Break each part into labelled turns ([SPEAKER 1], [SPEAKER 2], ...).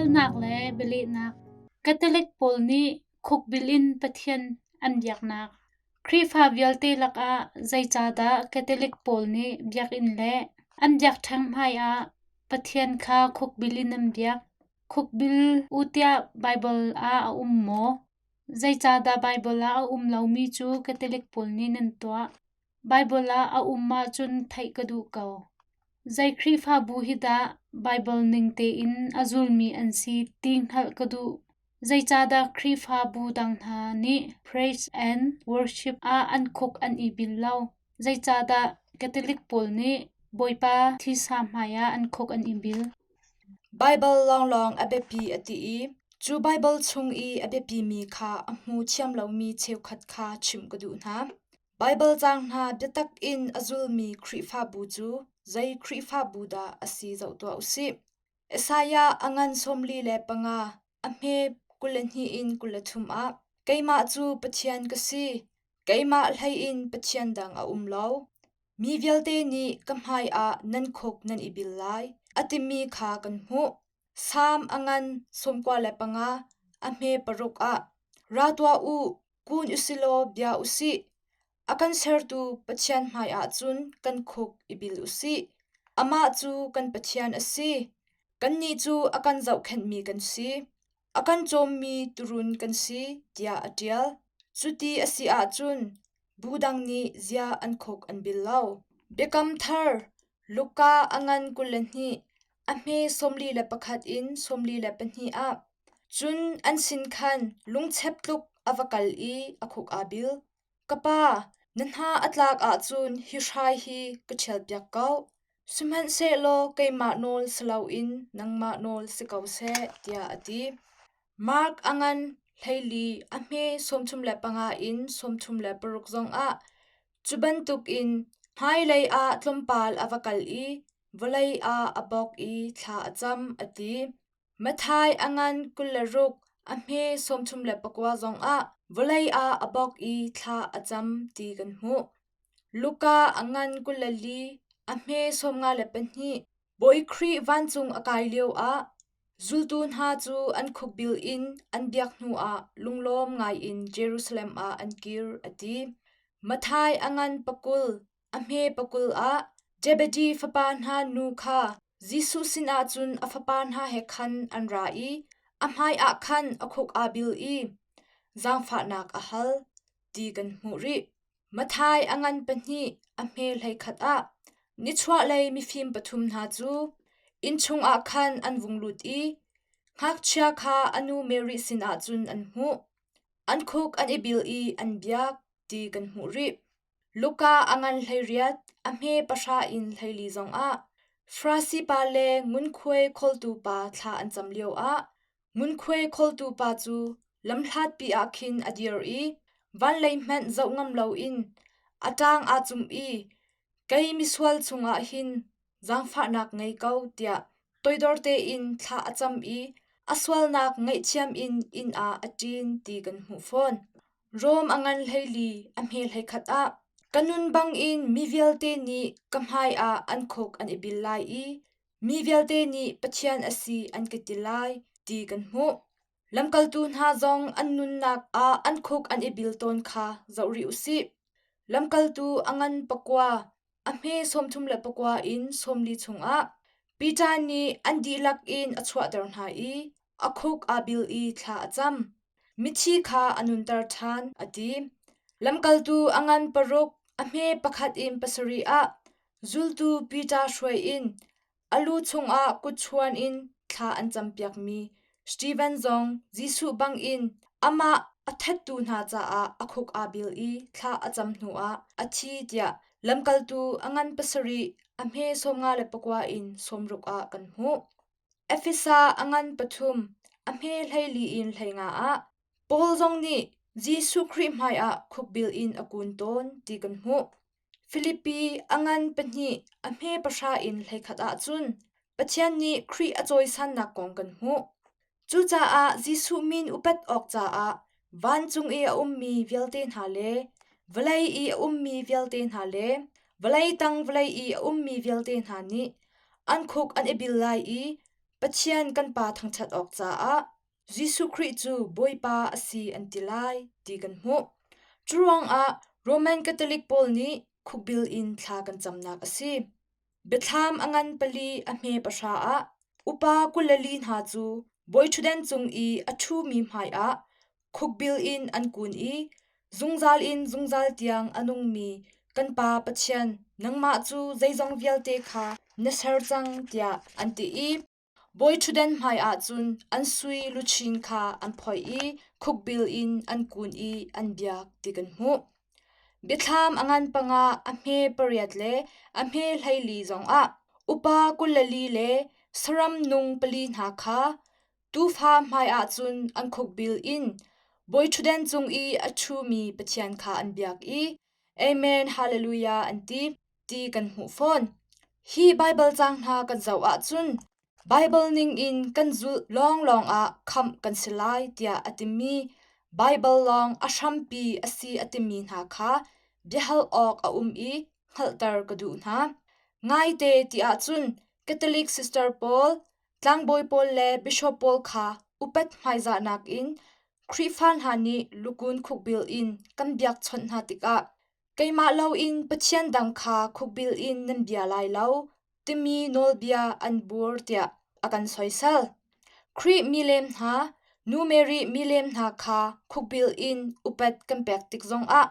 [SPEAKER 1] Biahalnak le bialehnak Catholic pawl nih khukbil in Pathian an biaknak. Khrihfa vialte lakah zeicahdah Catholic pawl nih biakinn le an biakṭheng hmaiah Pathian kha khukbil in an biak? Khukbil u tiah Baibal ah a um maw? Zeicahdah Baibal ah a um lomi cu Catholic pawl nih nan tuah? Baibal ah a um ahcun theih ka duh ko. Zei Khrihfabu hi dah Baibal ning tein a zulmi an si ti hngalh ka duh. Zeicahdah Khrihfabu dang hna nih praise and worship ah an khuk an i bil lo? Zeicahdah Catholic pawl nih Bawipa thisa hmaiah an khuk an i bil?
[SPEAKER 2] Baibal lawnglawng a biapi a ti i cu Baibal chung i a biapimi kha a hmu thiam lomi cheukhat kha chimh ka duh hna. Baibal caang hna biatak in a zulmi Khrihfabu cu zei Khrihfabu dah a si zoh tuah u sih. Isaiah a ngan 45, a hme 22 in 23 ah Keimah cu Pathian ka si, keimah hlei in Pathian dang a um lo. Mi vialte nih ka hmaiah nan khuk nan i bil lai, a timi kha kan hmuh. Salm a ngan 95, a hme paruk ah Ra tuah u, kun usilaw bia usih. A kan sertu Pathian hmaiah cun kan khuk i bil usih. Amah cu kan Pathian a si. Kannih cu a kan zohkhenhmi kan si. A kan cawmmi tuurun kan si, tiah a ṭial. Cuti a si ahcun bu dang nih zia an khuk an bil lo. Biakam Thar Luka a ngan 22, a hme 41 in 42 ah cun an sin khan lungchep tluk a va kal i a khuk aa bil. Ka pa, na hna a tlak ahcun hi hrai hi ka ṭhialpiak ko. Sihmanhsehlaw keimah nawl si loin nangmah nawl si ko seh, tiah a ti. Mark a ngan 14, a hme 35 in 36 zongah cu bantukin hmailei ah tlawmpal a va kal i vawlei ah a bawk i thla a cam, a ti. Matthai a ngan 26, a hme 39 zongah vawlei ah a bawk i thla a cam ti kan hmuh. Luka a ngan 24, a hme 52, Bawi Khrih vancung a kai lioah zultu hna cu an khukbil in an biak hnuah lunglawm ngaiin Jerusalem ah an kir, a ti. Matthai a ngan pakul, a hme pakul ah Zebedi fapa hna nu kha Jesuh sinah cun a fapa hna he khan an ra i a hmaiah khan a khuk aa bil i zaangfahnak a hal ti kan hmuh rih. Matthai a ngan pahnih a hme 11 ah nichuahlei mifim pathum hna cu inn chungah khan an vung lut i ngakchia kha a nu Mary sinah cun an hmuh. An khuk an i bil i an biak ti kan hmuh rih. Luka a ngan 18, a hme pahra in 14 zongah Farasi pa le ngunkhuai khawltu pa thla an cam lioah ngunkhuai khawltu pa cu lamhlatpi ah khin a dir i vanlei hmanh zoh ngam loin a ṭang aa cumh i kei misual chungah hin zaangfahnak ngei ko tiah toidor tein thla a cam i a sualnak ngaihthiam in inn ah a ṭin ti kan hmuh fawn. Rom a ngan 14, a hme 11 ah ka nun bangin mi vialte nih ka hmaiah an khuk an i bil lai i mi vialte nih Pathian a si an ka ti lai ti kan hmuh. Lamkaltu hna zong an nunnak ah an khuk an i bil tawn kha zoh rih u sih. Lamkaltu a ngan pakua, a hme 39 in 40 chungah Peter nih an dihlak in a chuahter hna i a khuk aa bil i thla a cam. Mithi kha a nunter ṭhan, a ti. Lamkaltu a ngan paruk, a hme pakhat in pasarih ah zultu Peter hruai in A lu chungah kutchuan in thla an campiakmi Steven zong Jesuh bangin amah a thattu hna caah a khuk aa bil i thla a cam hnuah a thi tiah lamkaltu a ngan pasarih a hme 59 in 60 ah kan hmuh. Efesa a ngan pathum a hme 14 in 15 ah Paul zong nih Jesuh Khrih hmaiah khukbil in a kun tawn ti kan hmuh. Filipi a ngan pahnih a hme pahra in 11 ahcun Pathian nih Khrih a cawisannak kong kan hmuh. Cucaah Jesuh min upat awk caah vancung i a ummi vialte hna le vawlei i a ummi vialte hna le vawlei tang vawlei i a ummi vialte hna nih an khuk an i bil lai i. Pathian kan Pa thangṭhat awk caah Jesuh Khrih cu Bawipa a si an ti lai ti kan hmuh. Curuangah Roman Catholic pawl nih khukbil in thla kan camnak a si. Biathlam a ngan pali a hme pahra ah upa 24 hna cu bawiṭhutdan cung i a ṭhumi hmaiah khukbil in an kun i zungzal in zungzal tiang a nungmi kan Pa Pathian nangmah cu zeizong vialte kha na ser cang tiah an ti i bawiṭhutdan hmaiah cun an sui luchin kha an phoih i khukbil in an kun i an biak ti kan hmuh. Biathlam a ngan panga a hme pariat le a hme 14 zongah upa 24 le saram nung pali hna kha tuufa hmaiah cun an khukbil in bawiṭhutdan cung i a ṭhumi Pathian kha an biak i Amen Hallelujah an ti ti kan hmuh fawn. Hi Baibal caang hna kan zoh ahcun Baibal ningin kan zulh lawnglawng ah khamh kan si lai tiah a timi Baibal lawng a hrampi a si a timi hna kha biahal awk a um i hngalhter ka duh hna. Ngaite ti ahcun Catholic sister pawl, tlangbawi pawl le bishop pawl kha upat hmaizahnak in Khrihfa hna nih lukun khukbil in kan biakchawnh hna tikah keimah loin Pathian dang kha khukbil in nan bia lai lo timi nawlbia an bur tiah a kan soisel. Khrih milem hna, Nu Mary milem hna kha khukbil in upat kan pek tik zongah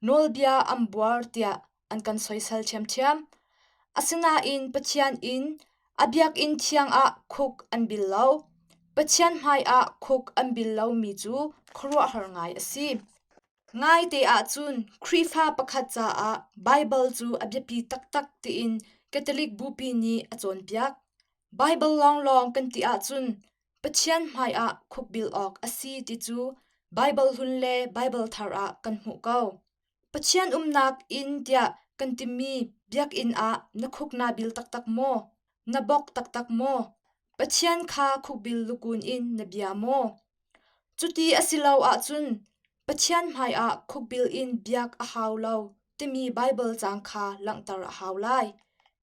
[SPEAKER 2] nawlbia an buar tiah an kan soisel ṭhiamṭhiam. Asinain Pathian inn, a biakinn thiang ah khuk an bil lo. Pathian hmaiah khuk an bil lomi cu khuaruahhar ngai a si. Ngaite ahcun Khrihfa pakhat caah Baibal cu a biapi taktak tiin Catholic Bupi nih a cawnpiak. Baibal lawnglawng kan ti ahcun Pathian hmaiah khukbil awk a si ti cu Baibal hlun le Baibal thar ah kan hmuh ko. Pathian umnak inn tiah kan timi biakinn ah na khuk naa bil taktak maw? Na bok taktak maw? Pathian kha khukbil lukun in na bia maw? Cuti a si lo ahcun Pathian hmaiah khukbil in biak a hau lo timi Baibal caang kha langhter a hau lai.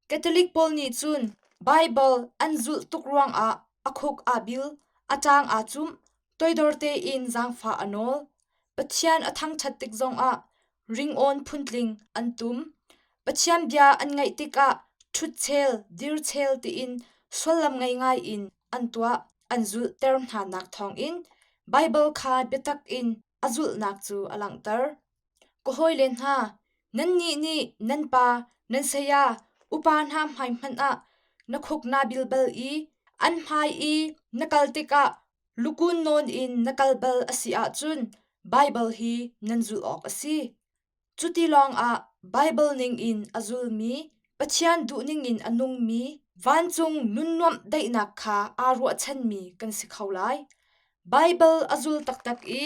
[SPEAKER 2] Catholic pawl nih cun Baibal an zulh tuk ruangah a khuk aa bil, a ṭaang aa cumh, toidor tein zaangfah a nawl. Pathian a thangṭhat tik zongah ringawn phuntling an tum. Pathian bia an ngaih tikah ṭhutchel, dirchel tiin sullam ngei ngai in an tuah, an zulhter hnanak thawngin Baibal kha biatak in a zulhnak cu a langhter. Ka hawile hna, nannih nih nan pa, nan saya, upa hna hmai hmanh ah na khuk naa bil bal i an hmai i na kal tikah lukun nawn in na kal bal a si ahcun Baibal hi nan zulh awk a si. Cuti lawngah Baibal ningin a zulmi, Pathian duhning in a nungmi, vancung nunnuamh daihnak kha aa ruahchanmi kan si kho lai. Baibal a zul taktak i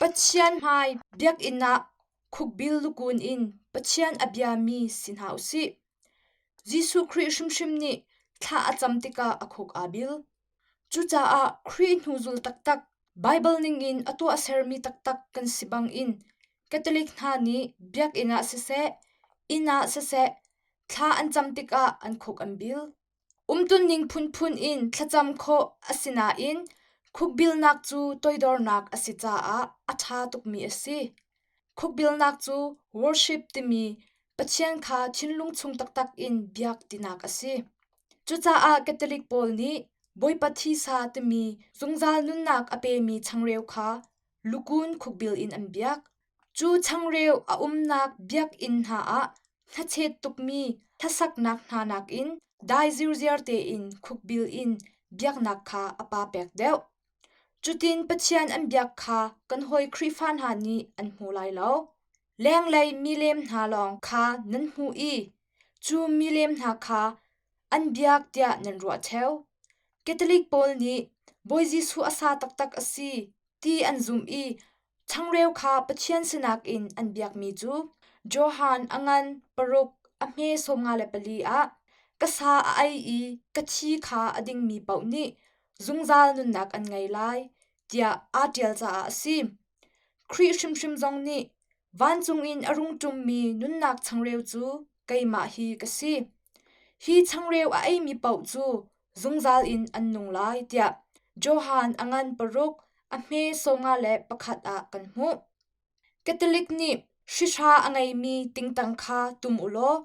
[SPEAKER 2] Pathian hmai biakinn ah khukbil lukun in Pathian a biami si hna u sih. Jesuh Khrih hrimhrim nih thla a cam tikah a khuk aa bil. Cucaah Khrih hnuzul taktak, Baibal ningin a tuahsermi taktak kan si bangin Catholic hna nih biakinn ah siseh, inn ah siseh, thla an cam tikah an khuk an bil. Umtuning phunphun in thlacam khawh a si nain khukbilnak cu toidornak a si caah a ṭha tukmi a si. Khukbilnak cu worship timi Pathian kha thinlung chung taktak in biak tinak a si. Cucaah Catholic pawl nih Bawipa thisa timi zungzal nunnak a pemi changreu kha lukun khukbil in an biak. Cu changreu a umnak biakinn hna ah hnachet tukmi hlasaknak hna nakin dai zirziar tein khukbil in biaknak kha a pa pek deuh. Cutin Pathian an biak kha kan hawi Khrihfa hna nih an hmu lai lo. Lenglei milem hna lawng kha nan hmuh i cu milem hna kha an biak tiah nan ruah ṭheo. Catholic pawl nih Bawi Jesuh a sa taktak a si ti an zumh i changreu kha Pathian sinak in an biakmi cu Johan a ngan paruk a hme 54 ah ka sa a ei i ka thi kha a dingmi paoh nih zungzal nunnak an ngei lai tiah aa ṭial caah a si. Khrih hrimhrim zong nih vancung in a rung ṭummi nunnak changreu cu keimah hi ka si. Hi changreu a eimi paoh cu. zungzal in an nung lai tiah Johan a ngan paruk a hme 51 ah kan hmuh. Catholic nih hrihra a ngeimi tingtang kha tum u law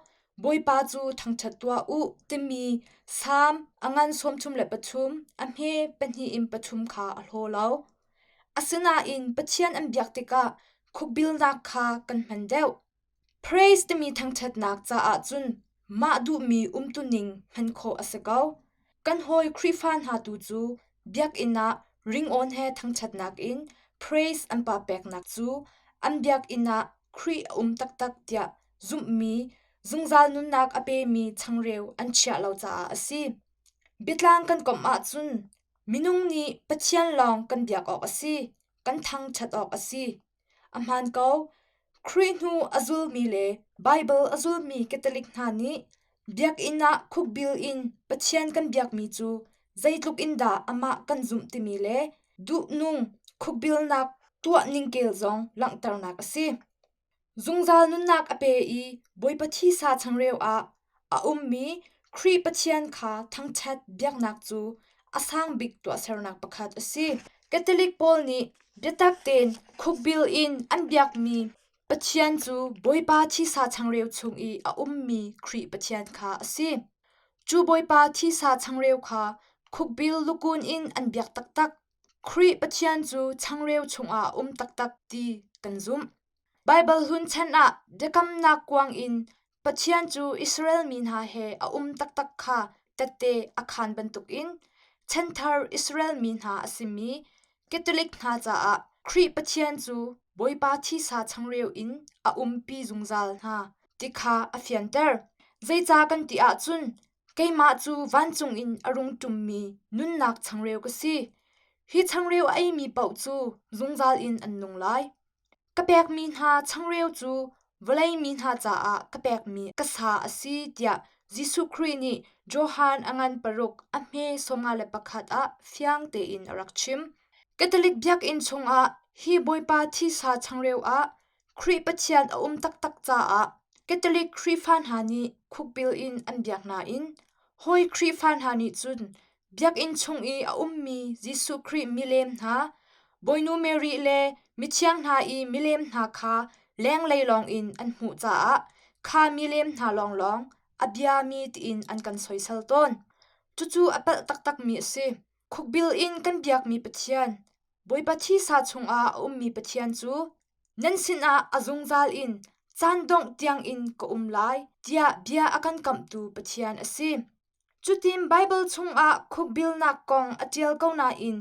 [SPEAKER 2] Bawipa cu thangṭhat tuah u timi Salm a ngan 33 a hme pahnih in pathum kha a hlaw lo. Asinain Pathian an biak tikah khukbilnak kha kan hman deuh. Praise timi thangṭhatnak caah cun mah duhmi umtuning hman khawh a si ko. Kan hawi Khrihfa hna tu cu biakinn ah ringawn he thangṭhatnak in praise an pa peknak cu an biakinn ah Khrih a um taktak tiah zumhmi zungzal nunnak a pemi changreu an chiah lo caah a si. Biatlang kan komh ahcun minung nih Pathian lawng kan biak awk a si, kan thangṭhat awk a si. A hmaan ko. Khrih hnu a zulmi le Baibal a zulmi Catholic hna nih biakinn ah khukbil in Pathian kan biakmi cu zeitluk in dah amah kan zumh timi le duhnung khukbilnak tuah ningkel zong langhternak a si. Zungzal nunnak a pe i Bawipa thisa changreu ah a ummi Khrih Pathian kha thangṭhat biaknak cu a sang bik tuahsernak pakhat a si. Catholic pawl nih biatak tein khukbil in an biakmi Pathian cu Bawipa thisa changreu chung i a ummi Khrih Pathian kha a si. Cu Bawipa thisa changreu kha khukbil lukun in an biak taktak. Khrih Pathian cu changreu chungah a um taktak ti kan zumh. Baibal hun chan ah biakamnak kuang in Pathian cu Israel mi hna he a um taktak kha tette a khaan bantukin chanthar Israel mi hna a simi Catholic hna caah Khrih Pathian cu Bawipa thisa changreu in a umpi zungzal hna ti kha a fianter. Zeicah kan ti ahcun keimah cu vancung in a rung ṭummi nunnak changreu ka si. Hi changreu a eimi paoh cu zungzal in an nung lai. Ka pekmi hna changreu cu vawlei mi hna caah ka pekmi ka sa a si tiah Jesuh Khrih nih Johan a ngan paruk a hme 51 ah fiang tein a rak chim. Catholic biakinn chungah hi Bawipa thisa changreu ah Khrih Pathian a um taktak caah Catholic Khrihfa hna nih khukbil in an biak nain hawi Khrihfa hna nih cun Biakinn chung i a ummi Jesuh Khrih milem hna, Bawinu Mary le mithiang hna i milem hna kha lenglei lawngin an hmuh caah kha milem hna lawnglawng a biami tiin an kan soisel tawn. Cucu a palh taktakmi a si. Khukbil in kan biakmi Pathian, Bawipa thisa chungah a ummi Pathian cu nan sinah a zungzal in caan dongh tiangin ka um lai tiah bia a kan kamhtu Pathian a si. Cutin Baibal chungah khukbilnak kong a ṭial ko nain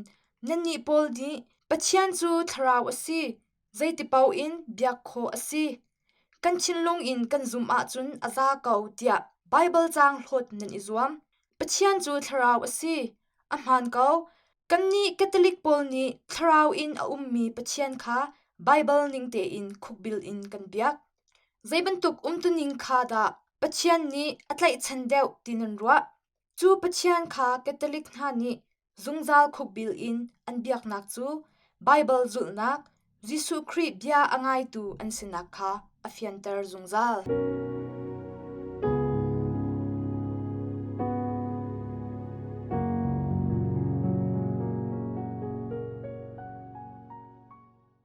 [SPEAKER 2] nannih pawl nih Pathian cu thlarau a si, zeitipaoh in biak khawh a si. Kan thinlung in kan zumh ahcun a za ko tiah Baibal caang hlawt nan i zuam. Pathian cu thlarau a si. A hmaan ko. Kannih Catholic pawl nih thlarau in a ummi Pathian kha Baibal ning tein khukbil in kan biak. Zei bantuk umtuning kha dah Pathian nih a tlaihchan deuh ti nan ruah? Cu Pathian kha Catholic hna nih zungzal khukbil in an biaknak cu Baibal zulhnak, Jesuh Khrih bia a ngaitu an sinak kha a fianter zungzal.